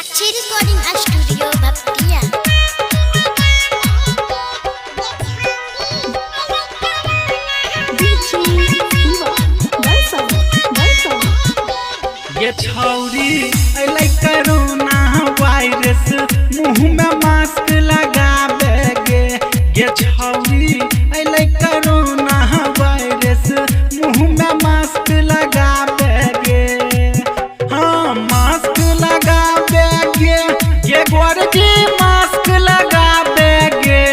Sakshi recording studio Bhaktiya. DJ Shiva Barsam Barsam. ये छौरी अइलै कोरोना वायरस, मुँह में मास्क लगाबे गे। ये छौरी अइलै कोरोना वायरस, मुँह में मास्क लगाबे गे। हाँ मास्क लगाबे गे, ये गोरकी मास्क लगाबे गे।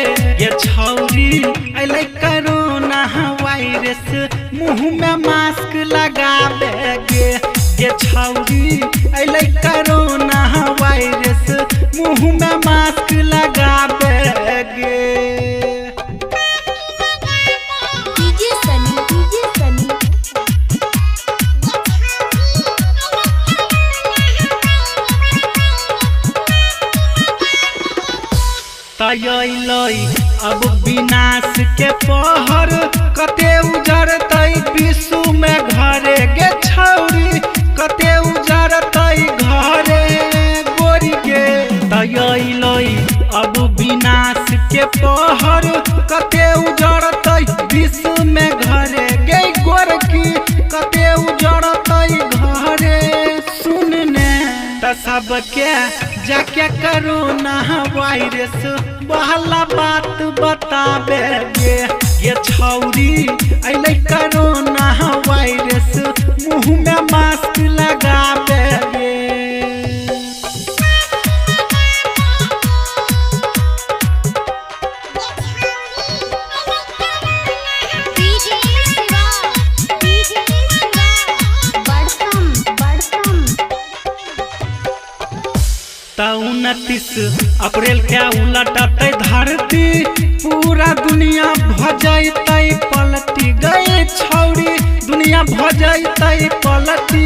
ये छौरी अइलै कोरोना वायरस, मुँह में मास्क लगाबे गे। ये छौरी अइलै कोरोना वायरस, मुँह में मास्क लगाबे गे। DJ Sunny, DJ Sunny. तैलै अब विनाश के पहर, कते उजरतै विश्व में घरे गे छौरी, कते उजरतै घरे गोरी गे। तैलै अब विनाश के पहर, कते उजरतै विश्व में घरे गे गोरकी, कते उजरतै घरे। सुन ने त सबके जाके कोरोना वायरस वाला बात बताबे गे। ये छौरी अइलै कोरोना वायरस, मुँह में मास्क लगाबे गे। DJ Shiva, DJ Shiva Barsam Barsam. त 29 अप्रैल के उलटतै धरती, पूरा दुनिया भ जैतै पलटी गए छौरी, दुनिया भ जैतै पलटी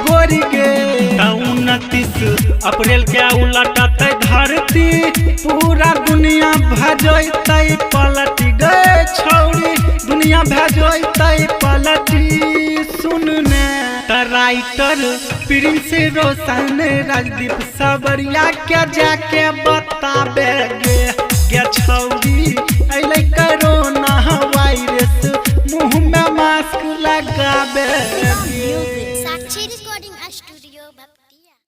गोरी गे। त 29 अप्रैल के उलटतै धरती, पूरा दुनिया भ जैतै पलटी गए छौरी, दुनिया भ जैतै पलटी। सुन ने त राइटर प्रिंस रोशन राजदीप सबरिया के जाके बताबे गे।